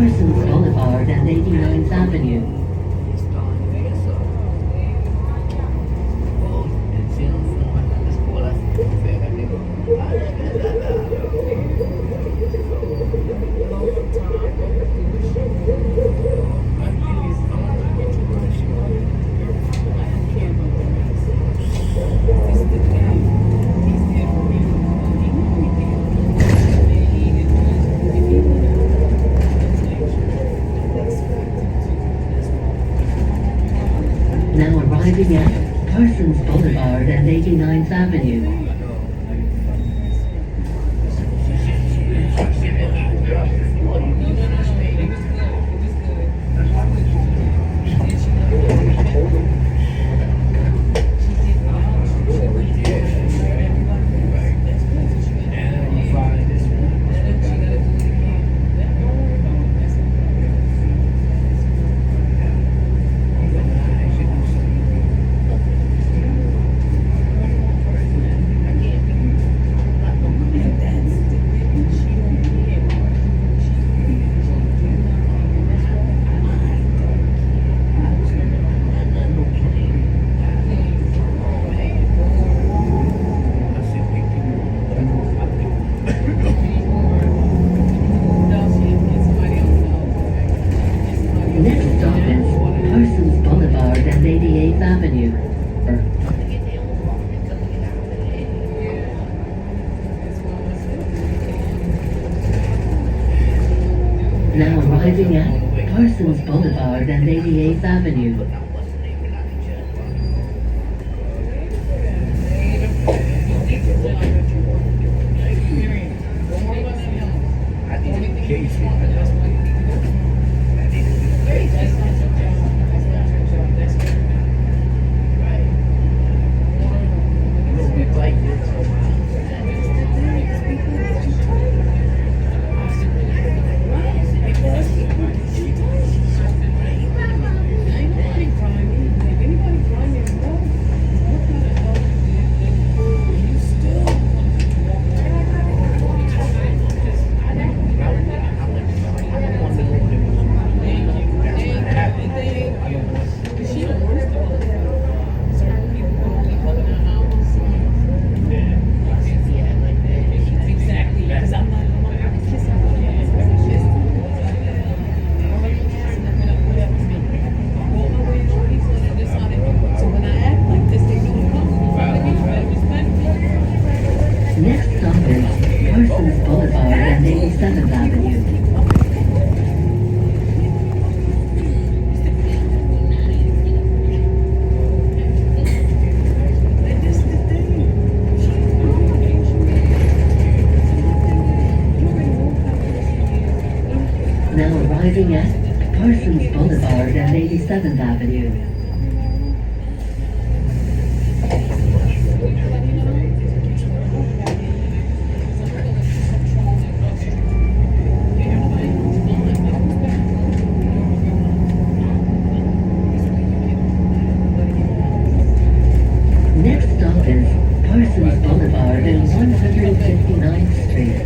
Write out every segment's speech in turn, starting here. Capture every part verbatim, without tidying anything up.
Parsons Boulevard and eighty-ninth Avenue. Now arriving at Parsons Boulevard and eighty-ninth Avenue. Next stop is Parsons Boulevard and eighty-eighth Avenue. Now arriving at Parsons Boulevard and eighty-eighth Avenue. Next stop is Parsons Boulevard and eighty-seventh Avenue. Now arriving at Parsons Boulevard and eighty-seventh Avenue. Next stop is Parsons Boulevard and one hundred fifty-ninth Street.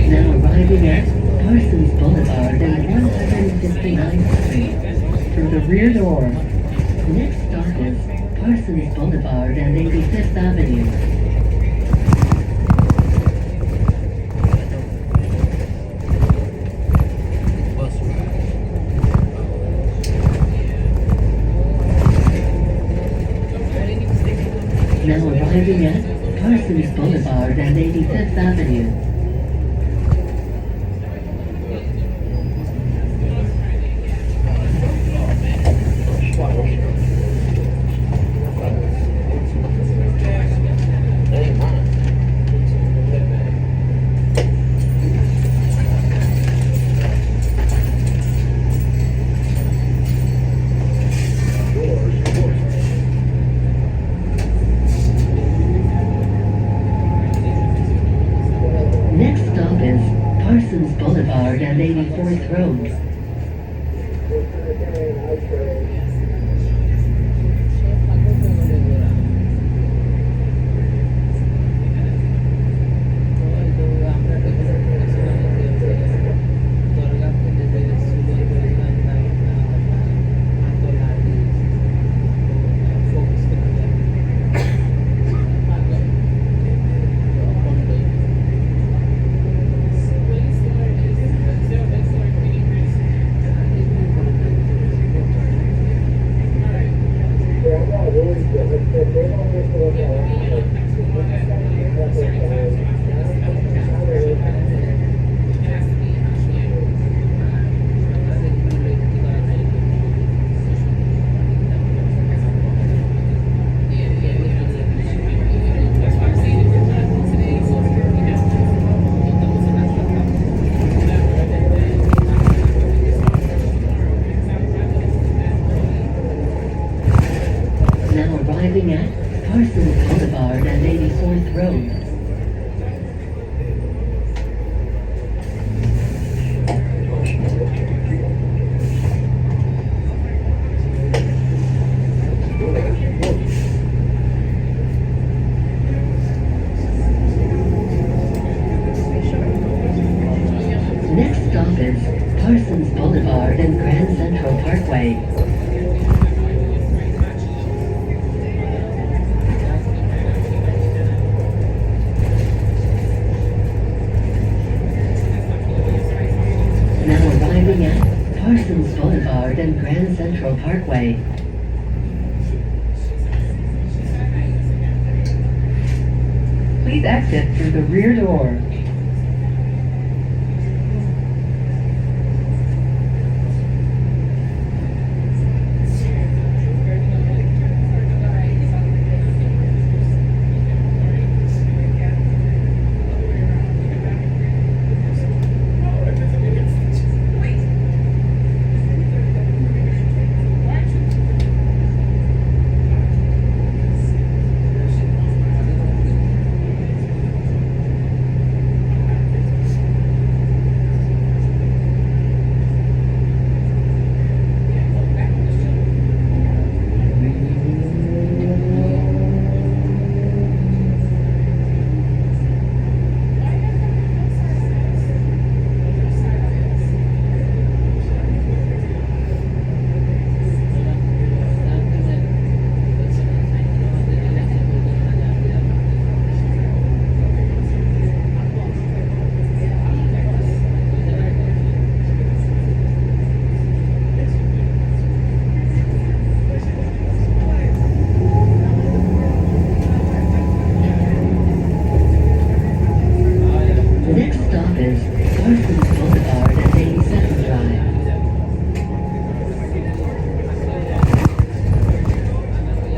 Now arriving at Parsons Boulevard and one hundred fifty-ninth Street through the rear door. Next stop is Parsons Boulevard and eighty-fifth Avenue. Now arriving at Parsons Boulevard and eighty-fifth Avenue. Next stop is Parsons Boulevard and eighty-fourth Road. Now arriving at Parsons Boulevard and eighty-fourth Road. Next stop is Parsons Boulevard and Grand Central Parkway. Now arriving at Parsons Boulevard and Grand Central Parkway. Please exit through the rear door. The next stop is Parsons Boulevard and eighty-second Drive.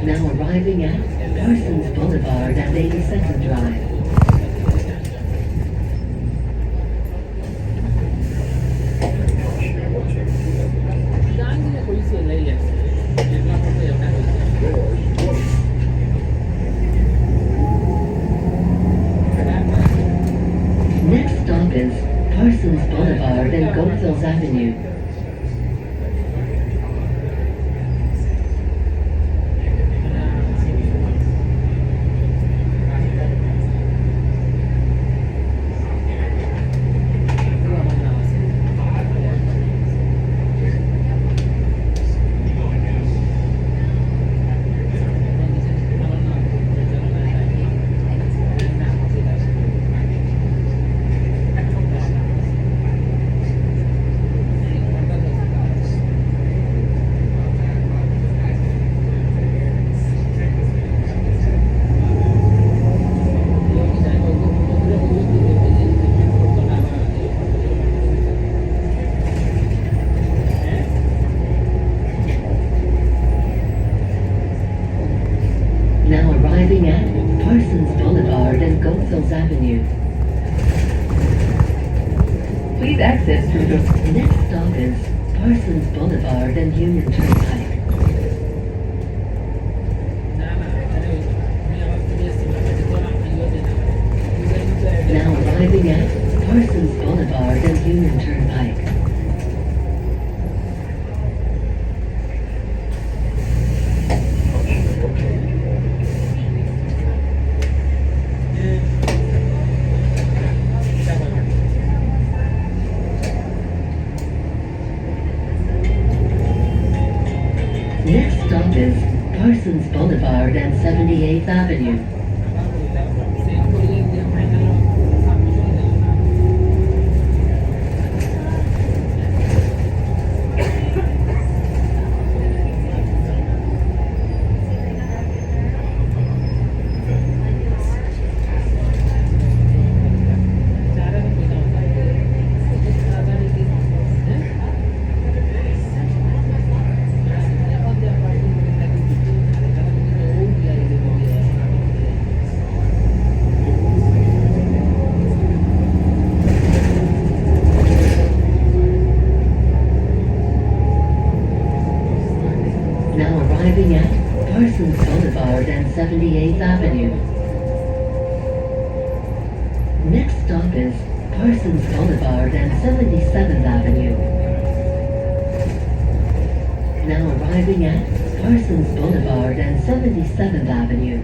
Now arriving at Parsons Boulevard and eighty-second Drive. Next stop is Parsons Boulevard and Gold Hills Avenue. Now arriving at Parsons Boulevard and Gold Hills Avenue. Please exit through the next stop is Parsons Boulevard and Union Turnpike. Now arriving at Parsons Boulevard and Union Turnpike. Boulevard and seventy-eighth Avenue. Now arriving at Parsons Boulevard and seventy-eighth Avenue. Next stop is Parsons Boulevard and seventy-seventh Avenue. Now arriving at Parsons Boulevard and seventy-seventh Avenue.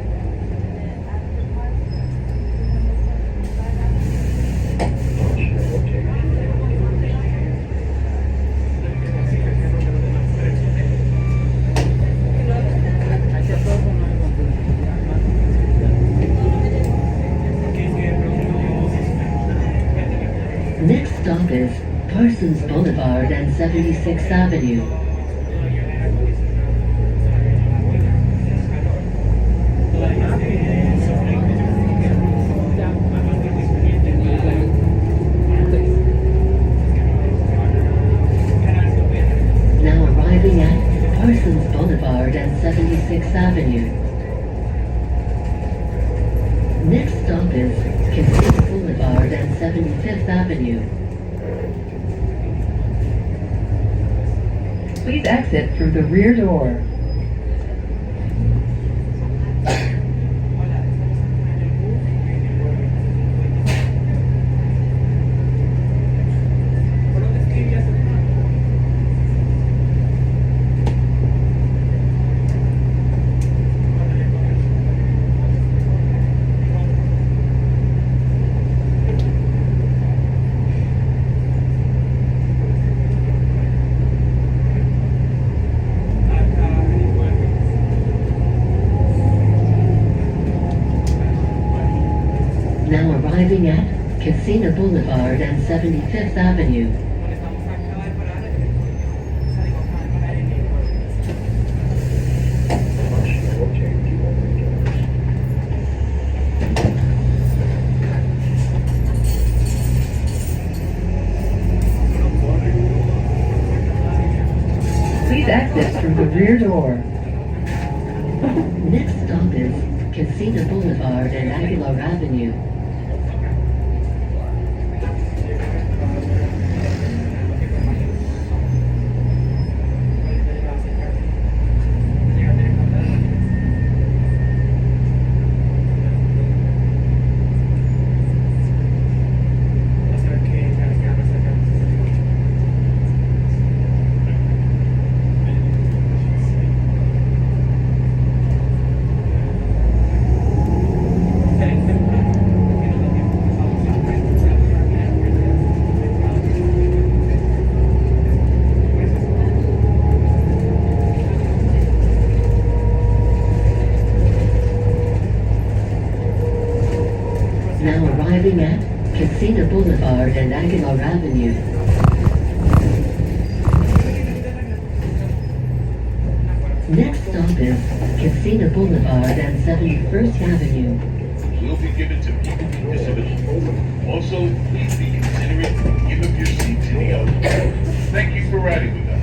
Next stop is Parsons Boulevard and seventy-sixth Avenue. Now arriving at Parsons Boulevard and seventy-sixth Avenue. Next stop is Casino Boulevard and seventy-fifth Avenue. Please exit through the rear door. Now arriving at Casino Boulevard and seventy-fifth Avenue. Please exit through the rear door. Next stop is Casino Boulevard and Aguilar Avenue. Now arriving at Casino Boulevard and Aguilar Avenue. Next stop is Casino Boulevard and seventy-first Avenue. Will be given to people with disabilities. Also, please be considerate and give up your seat to the elderly. Thank you for riding with us.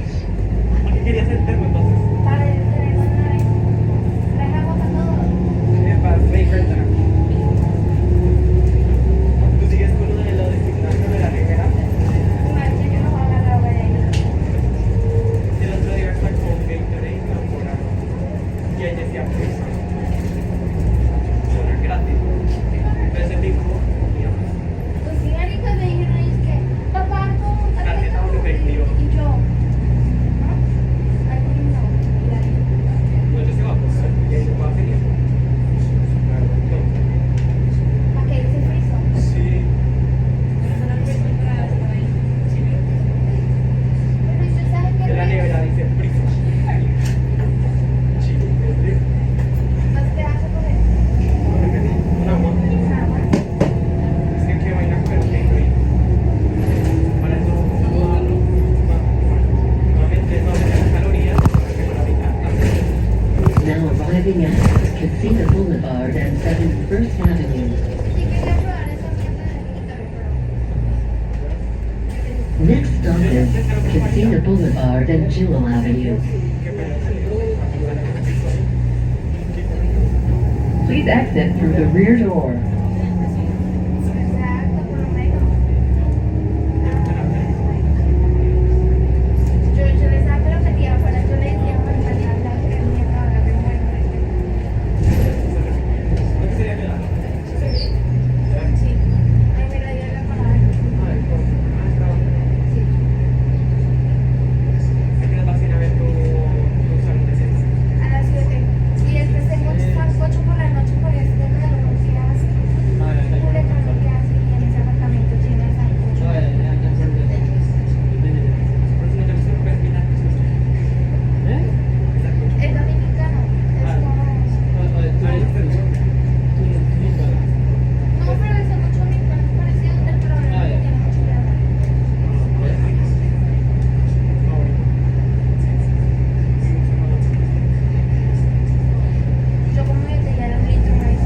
Next stop is Casino Boulevard and Jewel Avenue. Please exit through the rear door. A las siete. Y después tengo un sancocho por la noche, por este calor que hace. Por el calor que hace y en ese apartamento lleno de sancocho. Es dominicano, es como... No, pero ese mucho me parece el problema que tiene mucho que hablar. Yo como que ya lo me hizo ahí.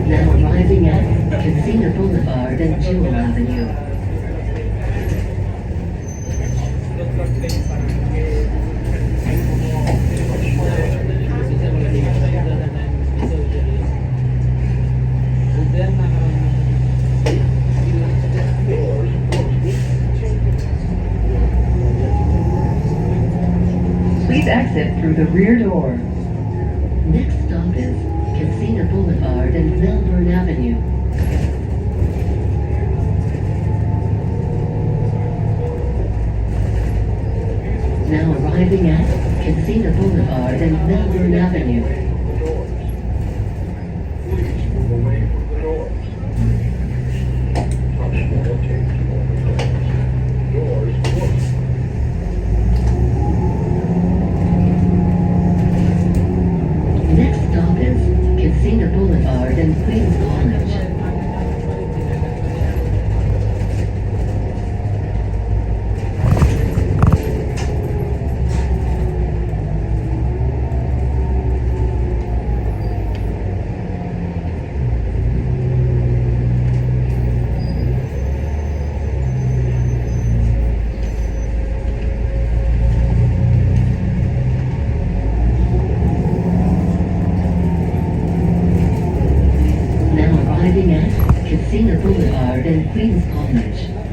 Now arriving at Casino Boulevard and Jewel Avenue. Please exit through the rear door. Next stop is Casino Boulevard and Melbourne Avenue. Now arriving at Casino Boulevard and Melbourne Avenue. Next stop is Casino Boulevard and Queens College. Now arriving at Casino Boulevard and Queens College.